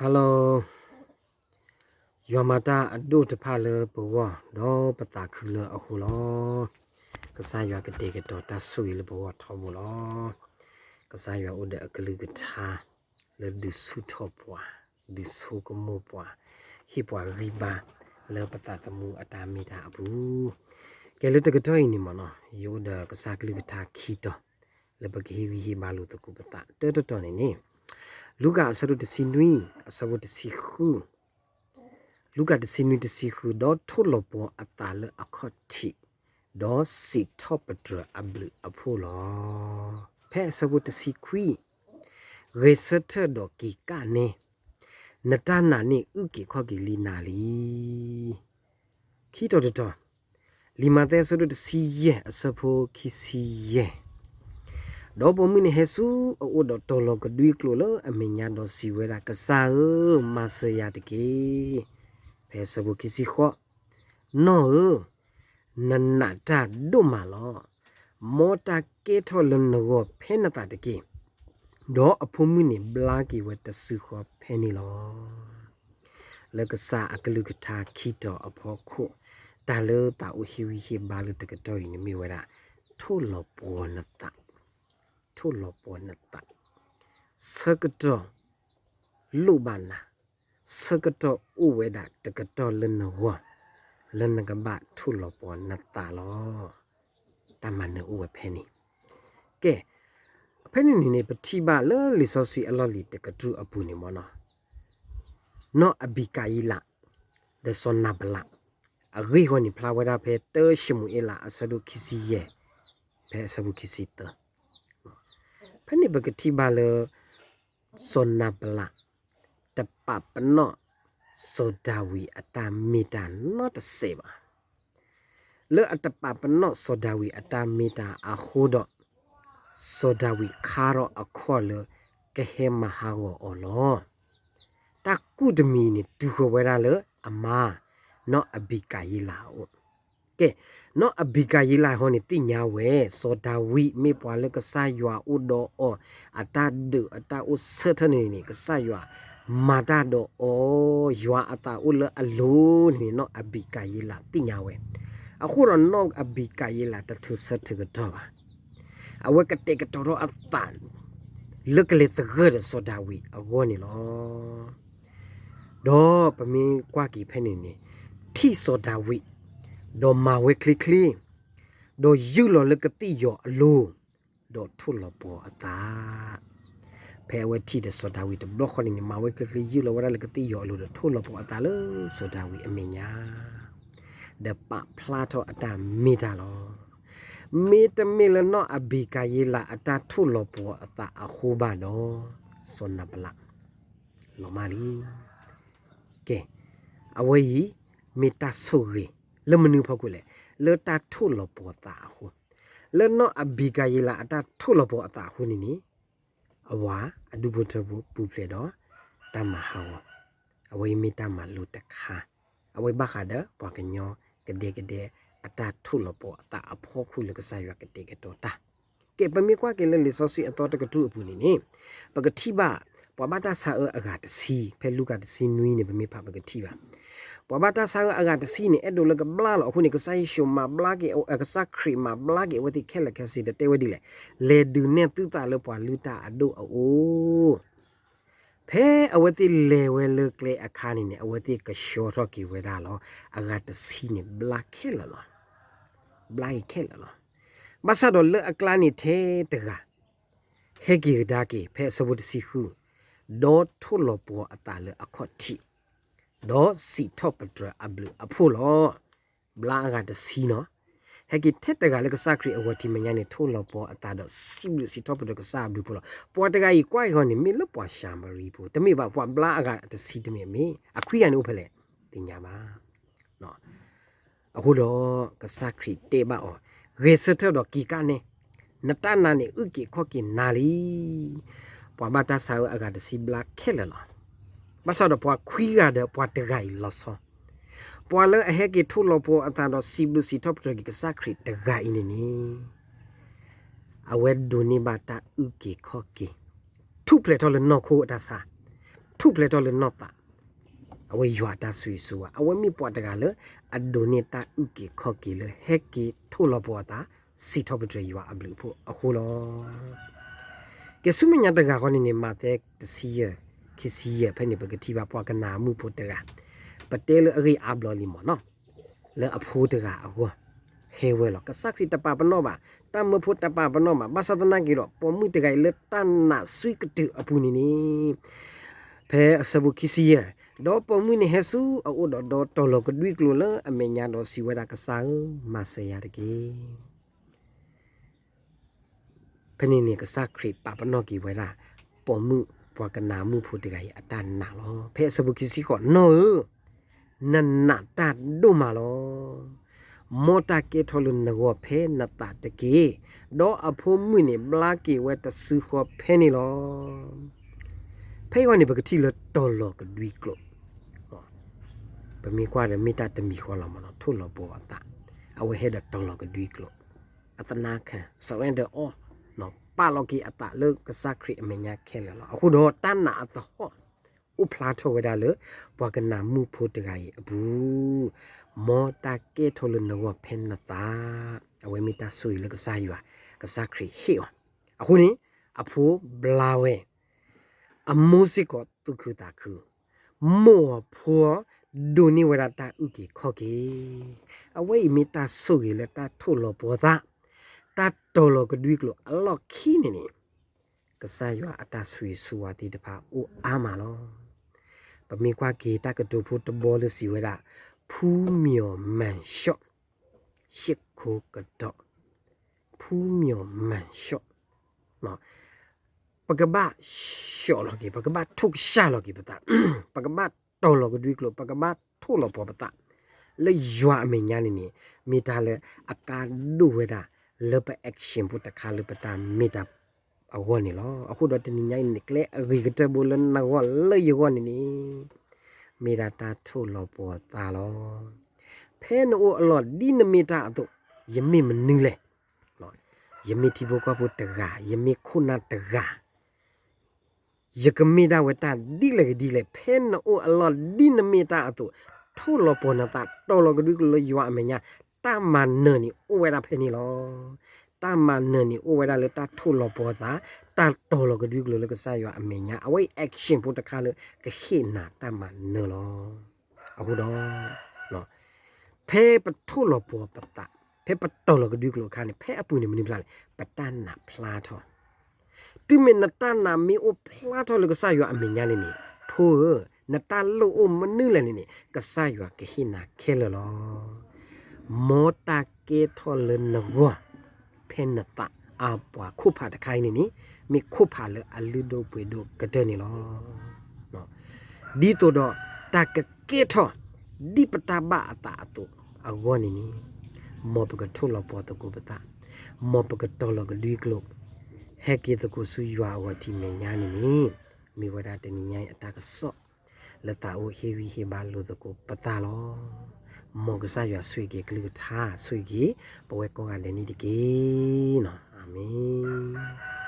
Hello, ယွၤမၤတၢ်အဒိၣ်တဖၣ်လၢပဂီၢ် ဒီးပသးခုလၢအဃိလီၤ. ကစၢ်ယွၤကတဲာ်ကတီၤတၢ်ဆိၣ်ဂ့ၤလၢပဂီၢ်ထီဘိလီၤ. ကစၢ်ယွၤအိၣ်ဒီးအကလုၢ်ကထါ လၢဒုးဆူၣ်ထီၣ်ပှၤ, ဒုးဆိကမိၣ်ပှၤ, ဟ့ၣ်ပှၤဂံၢ်ဘါ လၢပသးသမူအတၢ်မ့ၢ်တၢ်အပူၤ, ကဲလၢတကတီၢ်အံၤန့ၣ်မ့ၢ်နီၤ ယအိၣ်ဒီးကစၢ်ကလုၢ်ကထါခံတီၤ လၢပကဟ့ၣ်ဂံၢ်ဟ့ၣ်ဘါလိာ်သကိးပသး. တၢတတီၤန့ၣ်န့ၣ် လူၤကၣ်အဆၢဒိၣ်တဆံနွံ အဆၢဖိတဆံဃု, လူၤကၣ်တဆံနွံတဆံဃု, ဒီးထိၣ်လီၤပှီၤအသးလၢအခီၣ်ထံး, ဒီးစံးထီၣ်ပတြၢၤအဘျုးအဖှိၣ်လီၤ. ဖဲအဆၢဖိတဆံခွံ, ဂဲၤဆၢထၢၣ်ဒီးက့ၤကၣ်န့ၣ်, နတၢ်နာ်န့ၣ်အုၣ်က့ၤခီၣ်က့ၤလံနၤလံ. ခံတီၤတတီၤ, လံာ်မးသဲအဆၢဒိၣ်တဆံယဲၢ် အဆၢဖိခံဆံယဲၢ်, ဒီးပိာ်မုၣ်န့ၣ်ဟဲဆူအအိၣ်ဒီးတီၤလီၤကဒွံကျိာ်လၢအမဲာ်ညါဒီးစံးဝဲဒၣ်, ကစၢ်ဧၢ, မၤစၢၤယၤတက့ၢ်. ဖဲအဆၢဖိခံဆံဃိး, နီၢ်ဧၢ, နနာ်တၢ်ဒိၣ်မးလီၤ. မ်တၢ်ကဲထီၣ်လၢနဂီၢ်ဖဲနသးတက့ၢ်. ဒီးအဖိမုၣ်န့ၣ်ဘျါက့ၤဝဲတစုဃီဖဲန့ၣ်လီၤ. လၢကစၢ်အကလုၢ်ကထါခံတီၤအဖီခိၣ်, တၢ်လၢသးအိၣ်ဟ့ၣ်ဂံၢ်ဟ့ၣ်ဘါလၢတကတီၢ်အံၤန့ၣ်မ့ၢ်ဝဲဒၣ်, ထိၣ်လီၤပှီၤနသး, ထိၣ်လီၤပှီၤနသး, ဆၢကတီၢ် လိၣ်ဘၣ်နၤ, ဆၢကတီၢ်အိၣ်ဝဲဒၣ်တကတီၢ်လၢနဂီၢ်, လၢနကဘၣ်ထိၣ်လီၤပှီၤနသးလီၤ. တၢ်မၤနၢၤအိၣ်ဝဲဖဲန့ၣ်. ကဲ, ဖဲန့ၣ်န့ၣ်န့ၣ် ပထံၣ်ဘၣ်လၢလံာ်စီဆှံအလီၢ်လံၤတကတြူၢ်အပူၤန့ၣ်မ့ၢ်နီၤ, နီၢ်အဘံကၤယံလး ဒီးစီၤနၤဘလး, အဂ့ၢ်အဂီၢ်န့ၣ် ဖျါဝဲဒၣ်ဖဲတၢၡမူၤအ့လးအဆၢဒိၣ်ခံဆံယဲၢ်, ဖဲအဆၢဖိခံဆံသၢ. ဖဲန့ၣ်ပကထံၣ်ဘၣ်လၢ စီၤနၤဘလး တပာ်ပနီၣ် စီၤဒၤဝံးအတၢ်မ့ၢ်တၢ်နီတစဲးဘၣ်. လၢအတပာ်ပနီၣ်စီၤဒၤဝံးအတၢ်မ့ၢ်တၢ်အဃိဒီး, စီၤဒၤဝံးခါထီၣ်အခီၣ်လၢကဟဲမၤဟးဂီၤအီၤလီၤ. တၢ်ကူၣ်တမံၤန့ၣ် တုၤဃီၤဝဲဒၣ်လၢအမါ နီၢ်အဘံကၤယံလးအအိၣ်. ကဲ, နီၢ်အဘံကၤယံလးဟီန့ၣ် သ့ၣ်ညါဝဲ စီၤဒၤဝံးမ့ၢ်ပှၤလၢကစၢ်ယွၤအိၣ်ဒီးအီၤ, အတၢ်ဒုးအတၢ်အိၣ်ဆၢထၢၣ်န့ၣ်န့ၣ် ကစၢ်ယွၤမၤတၢ်ဒီးအီၤ, ယွၤအသးအိၣ်လၢအလိၤန့ၣ်န့ၣ် နီၢ်အဘံကၤယံလးသ့ၣ်ညါဝဲ. အဃိဒီးနီၢ်အဘံကၤယံလးတထုးဆၢထုးကတီၢ်ဘၣ်. အဝဲကတဲာ်ကတီၤထီၣ်အသး လၢကလဲၤသဂၢၢ်ဒီးစီၤဒၤဝံးအဂီၢ်န့ၣ်လီၤ. ဒီးပမ့ၢ်ကွၢ်က့ၤဖဲန့ၣ်န့ၣ်, ထံၣ်စီၤဒၤဝံး, ဒီးမၤဝဲချ့ချ့, ဒီးယုၢ်လီၤလၢကသ့ၣ်ယီၤအလိၤ, ဒီးထိၣ်လီၤပှီၤအသး. ဖဲအဝဲထံၣ်ဒီးစီၤဒၤဝံးတဘျီဃီန့ၣ်န့ၣ် မၤဝဲချ့ချ့ ယုၢ်လီၤဝဲဒၣ်လၢကသ့ၣ်ယီၤအလိၤ ဒီးထိၣ်လီၤပှီၤအသးလၢစီၤဒၤဝံးအမဲာ်ညါ, ဒီးပာ်ဖျါထီၣ်အတၢ်မ့ၢ်တၢ်လီၤ. မ့တမ့ၢ်လၢနီၢ်အဘံကၤယံလးအတၢ်ထိၣ်လီၤပှီၤအသးအဃိဘၣ်ဒီး, စီၤနၤဘလး လီၤမၢ်လံ. ကဲ, အဝဲအံၤ မ့ၢ်တၢ်ဆိၣ်ဂ့ၤ လၢမနုၤအဖီခိၣ်လဲၣ်, လၢတၢ်ထိၣ်လီၤပှီၤအသးအဃိ, လၢနီၢ်အဘံကၤယံလးအတၢ်ထိၣ်လီၤပှီၤအသးအဃိန့ၣ်န့ၣ်, အဝၤအဒူၣ်ဖိထၢဖိပူၤဖျဲးဒီး တၢ်မၤဟးဂီၤ, အဝဲအံၤမ့ၢ်တၢ်မၤလိတခါ, အဝဲဘၣ်ဃးဒီးပှၤကညီကဒဲကဒဲ အတၢ်ထိၣ်လီၤပှီၤအသးအဖီခိၣ်လၢကစၢ်ယွၤကတဲာ်ကတီၤတၢ်. ကဲ, ပမ့ၢ်ကွၢ်က့ၤလၢလံာ်စီဆှံအသီတကတြူၢ်အပူၤန့ၣ်န့ၣ်, ပကထံၣ်ဘၣ် ပှၤဘၣ်တၢ်ဆါအၢအဂၤတဆံ, ဖဲလူၤကၣ်တဆံနွံန့ၣ် ပမ့ၢ်ဖးပကထံၣ်ဘၣ်, ပှၤဘၣ်တၢ်ဆါအၢအဂၤတဆံန့ၣ် အဲၣ်ဒိးလၢကဘျါလီၤ. အဃိန့ၣ် ကစၢ်ယ့ၣ်ၡူးမၤဘျါက့ၤ, ကစၢ်ခရံာ်မၤဘျါက့ၤအဝဲသ့ၣ်ခဲလၢာ်ခဲဆ့ ဒီးတဲဝဲဒ်လဲၣ်, လဲၤဒုးနဲၣ်သုသးလၢပှၤလုၢ်တၢ်အဒိၣ်အအိၣ် ဖဲအဝဲသ့ၣ်လဲၤဝဲလၢကျဲအခါန့ၣ်န့ၣ် အဝဲသ့ၣ်ကဆှီထီၣ်က့ၤဝဲဒၣ်လီၤ. အဂၤတဆံန့ၣ် ဘျါခဲလၢာ်လီၤ. ဘျါအံၤခဲလၢာ်လီၤ. ဘၣ်ဆၣ်ဒီးလၢအကျါန့ၣ်ထဲတဂၤ ဟဲက့ၤကဒါက့ၤ ဖဲအဆၢဖိတဆံဃု, ဒီးထိၣ်လီၤပှီၤအသးလၢအခီၣ်ထံး, ဒီးစံးထီၣ်ပတြၢၤအဘျုးအဖှိၣ်လီၤ. ဘျါအဂၤတဆံနီၤ, ဟဲက့ၤထဲတဂၤလၢကစၢ်ခရံာ်အဂီၤထံးမဲာ်ညါန့ၣ် ထိၣ်လီၤပှီၤအသးဒီးစံးဘျုးစံးထီၣ်ပတြၢၤကစၢ်အဘျုးအဖှိၣ်လီၤ. ပှၤတဂၤအံၤကွၢ်အံၤဃီန့ၣ် မ့ၢ်လၢပှၤၡၤမရံဖိ, တမ့ၢ်ဘၣ်, ပှၤဘျါအဂၤတဆံတမ့ၢ်မ့ၢ်, အခွံဂၤန့ၣ်အိၣ်ဖဲလဲၣ်, သ့ၣ်ညါဘၣ်. အဃိဒီး ကစၢ်ခရံာ်တဲဘၣ်အီၤ, ဂဲၤဆၢထၢၣ်ဒီးက့ၤကၣ်န့ၣ်, နတၢ်နာ်န့ၣ်အုၣ်က့ၤခီၣ်က့ၤနၤလံ. ပှၤဘၣ်တၢ်ဆါအၢအဂၤတဆံဘျါခဲလၢာ်လီၤ. ဘၣ်ဆၣ်ဒီးပှၤခွံဂၤဒီးပှၤတဂၤအံၤလီၤဆီ, ပှၤလၢအဟဲက့ၤထိၣ်လီၤပှီၤအသးဒီးစံးဘျုးစံးထီၣ်ပတြၢၤက့ၤကစၢ်ခရံာ်တဂၤအံၤန့ၣ်န့ၣ် အဝဲဒိးန့ၢ်ဘၣ်တၢ်အုၣ်က့ၤခီၣ်က့ၤ, ထူၣ်ဖျဲးထီၣ်လၢနီၢ်ခိအတၢ်ဆါ, ထူၣ်ဖျဲးထီၣ်လၢနီၢ်သး အဝဲယွၤအတၢ်ဆိၣ်ဂ့ၤဆိၣ်ဝါ အဝဲမ့ၢ်ပှၤတဂၤလၢ အဒိးန့ၢ်တၢ်အုၣ်က့ၤခီၣ်က့ၤလၢ ဟဲက့ၤထိၣ်လီၤပှီၤအသး စံးထီၣ်ပတြၢၤယွၤအဘျုးအဖှိၣ်အဃိလီၤ. ကဲဆူမဲာ်ညါတဂၤဃီန့ၣ်န့ၣ် မးသဲတဆံယဲၢ် ခံဆံယဲၢ် ဖဲန့ၣ် ပကထံၣ်ဘၣ်ပှၤကနၣ်မုၣ်ဖိတဂၤ ပတဲလၢအဂ့ၢ်အါဘျီလံမ့ၢ်နီၤ လၢအဖိတဂၤအဂီၢ် ဟဲဝဲလီၤ. ကစၢ်ခရံာ်တပာ်ပနီၣ်ဘၣ်, တၢ်မၢဖိတပာ်ပနီၣ်ဘၣ်, ဘၣ်ဆၣ်သနာ်က့ဒီး ပိာ်မုၣ်တဂၤအံၤလၢတၢ်နာ်စွံကတုၤအပူၤန့ၣ်န့ၣ် ဖဲအဆၢဖိခံဆံယဲၢ်, ဒီးပိာ်မုၣ်န့ၣ်ဟဲဆူအအိၣ်ဒီး ဒီးတီၤလီၤကဒွံကျိာ်လၢအမဲာ်ညါဒီးစံးဝဲဒၣ် ကစၢ်ဧၢ, မၤစၢၤယၤတက့ၢ်. ဖဲန့ၣ်န့ၣ် ကစၢ်ခရံာ်ပာ်ပနီၣ်က့ၤဝဲဒၣ် ပိာ်မုၣ်ပှၤကနၣ်မုၣ်ဖိတဂၤအံၤအတၢ်နာ်လီၤ. ဖဲအဆၢဖိခံဆံဃိး, နီၢ်ဧၢ, နနာ်တၢ်ဒိၣ်မးလီၤ. မ်တၢ်ကဲထီၣ်လၢနဂီၢ်ဖဲနသးတက့ၢ်. ဒီးအဖိမုၣ်န့ၣ်ဘျါက့ၤဝဲတစုဃီဖဲန့ၣ်လီၤ. ဖဲအံၤန့ၣ် ပကထံၣ်လၢတီၤလီၤကဒွံကျိာ် ပမ့ၢ်ကွၢ်ဒီးမ့ၢ်တၢ်တမံၤဃီလီၤမ့ၢ်နီၤ, ထိၣ်လီၤပှီၤအသး, အဝဲဟဲဒီးတီၤလီၤကဒွံကျိာ်, အသနာ်ခါ surrender all, ပာ်လီၤက့ၤအသးလၢကစၢ်ခရံာ်အမဲာ်ညါခဲလၢာ်လီၤ. အဃိဒီးတၢ်နာ်အသဟီၣ် အိၣ်ဖျါထီၣ်ဝဲဒၣ်လၢ ပှၤကနၣ်မုၣ်ဖိတဂၤအံၤအပူၤ, မ်တၢ်ကဲထီၣ်လၢနဂီၢ်ဖဲနသး, အဝဲမ့ၢ်တၢ်ဆိၣ်ဂ့ၤလၢကစၢ်ယွၤ, ကစၢ်ခရံာ်ဟ့ၣ်အီၤ, အဃိန့ၣ် အဖိဘျါဝဲ အမိၢ်စ့ၢ်ကီးသူၣ်ခုသးခု, မိၢ်အဖိဒိးန့ၢ်ဝဲဒၣ်တၢ်အုၣ်က့ၤခီၣ်က့ၤ, အဝဲအံၤမ့ၢ်တၢ်ဆိၣ်ဂ့ၤလၢတၢ်ထိၣ်လီၤပှီၤသး, တၢ်တီၤလီၤကဒွံကျိာ်အလီၢ်ခံန့ၣ်န့ၣ်, ကစၢ်ယွၤအတၢ်ဆိၣ်ဂ့ၤဆိၣ်ဝါသ့ၣ်တဖၣ်အိၣ်အါမးလီၤ. ပမ့ၢ်ကွၢ်က့ၤတၢ်ကတိၤဖိတဘီလၢစံးဝဲဒၣ်, ဖူမျီၤမၢ်ၡီၣ် ရှ့ၣ်ခိကဒီး, ဖူမျီၤမၢ်ၡီၣ်, ပကဘၣ် ရှီၣ်လီၤက့ၤ, ပကဘၣ်ထိၣ်ကစၢ်လီၤက့ၤပသး, ပကဘၣ်တီၤလီၤကဒွံကျိာ်, ပကဘၣ်ထိၣ်လီၤပှီၤပသး, လၢယွၤအမဲာ်ညါန့ၣ်န့ၣ်, မ့ၢ်တၢ်လၢအကါဒိၣ်ဝဲဒၣ် လၢပ action ဖိတခါလၢပတၢ်မ့ၢ်တၢ်အဂီၢ်န့ၣ်လီၤ. အဃိဒီးတနံၤညါအံၤန့ၣ် ကျဲအဂ့ၤကတၢၢ်ဘိလၢနဂီၢ်လၢယဂီၢ်န့ၣ်န့ၣ်, မ့ၢ်ဒၣ်တၢ်ထိၣ်လီၤပှီၤသးလီၤ. ဖဲနအိၣ်အလီၢ်ဒ်နမ့ၢ်တၢ်အသိး, ယမ့ၢ်မနုၤလဲၣ်, ယမ့ၢ်ထံဖိကီၢ်ဖိတဂၤ, ယမ့ၢ်ခိၣ်နၢ်တဂၤ, ယကမ့ၢ်ဒၣ်ဝဲတၢ်ဒ်လဲၣ်ဂ့ၤဒ်လဲၣ်, ဖဲနအိၣ်အလီၢ်ဒ်နမ့ၢ်တၢ်အသိး, ထိၣ်လီၤပှီၤနသး, တီၤလီၤကဒွံကျိာ်လၢယွၤအမဲာ်ညါ, တၢ်မၤနၢၤန့ၣ်အိၣ်ဝဲဒၣ်ဖဲန့ၣ်လီၤ. တၢ်မၤနၢၤန့ၣ်အိၣ်ဝဲဒၣ်လၢတၢ်ထိၣ်လီၤပှီၤသး, တၢ်တီၤလီၤကဒွံကျိာ်လၢကစၢ်ယွၤအမဲာ်ညါ, အဝဲအံၤ action ဖိတခါလၢကဟ့ၣ်နၤတၢ်မၤနၢၤလီၤ. အဃိဒီး ဖဲပထိၣ်လီၤပှီၤပသး, ဖဲပတီၤလီၤကဒွံကျိာ်အခါန့ၣ်, ဖဲအပူၤန့ၣ်မနုၤဖျါလဲၣ်, ပတၢ်နာ်ဖျါထီၣ်. တုၤမ့ၢ်နတၢ်နာ်မ့ၢ်အိၣ်ဖျါထီၣ်လၢကစၢ်ယွၤအမဲာ်ညါန့ၣ်န့ၣ်, ဖိဧၢ, နတၢ်လိၣ်အိၣ်မနုၤလဲၣ်န့ၣ်န့ၣ်, ကစၢ်ယွၤကဟ့ၣ်နၤခဲလၢာ်လီၤ. မ်တၢ်ကဲထီၣ်လၢနဂီၢ် ဖဲနသး, အပှၤခိၣ်ဖးတခါအံၤန့ၣ်န့ၣ်, မ့ၢ်ခိၣ်ဖးလၢအလုၢ်ဒိၣ်ပှ့ၤဒိၣ်ကတၢၢ်န့ၣ်လီၤ. ဒ်သိးဒီးတၢ်ကကဲထီၣ် ဒ်ပတၢ်ဘၣ်အသးအသိးအဂီၢ်န့ၣ်န့ၣ်, မ်ပကထိၣ်လီၤပှီၤသကိးပသး, မ်ပကတီၤလီၤကဒွံကျိာ်, ဟဲက့ၤသကိးဆူယွၤအဂီၢ်ထံးမဲာ်ညါန့ၣ်န့ၣ်, မ့ၢ်ဝဲဒၣ်တနံၤညါအံၤအတၢ်ကစီၣ် လၢသးအိၣ်ဟ့ၣ်ဂံၢ်ဟ့ၣ်ဘါလိာ်သကိးပသးလီၤ. မ်ကစၢ်ယွၤဆိၣ်ဂ့ၤက့ၤအကလုၢ်ကထါ, ဆိၣ်ဂ့ၤက့ၤ ပဝဲကိးဂၤဒဲးန့ၣ်တက့ၢ်. အၤမ့ၣ်.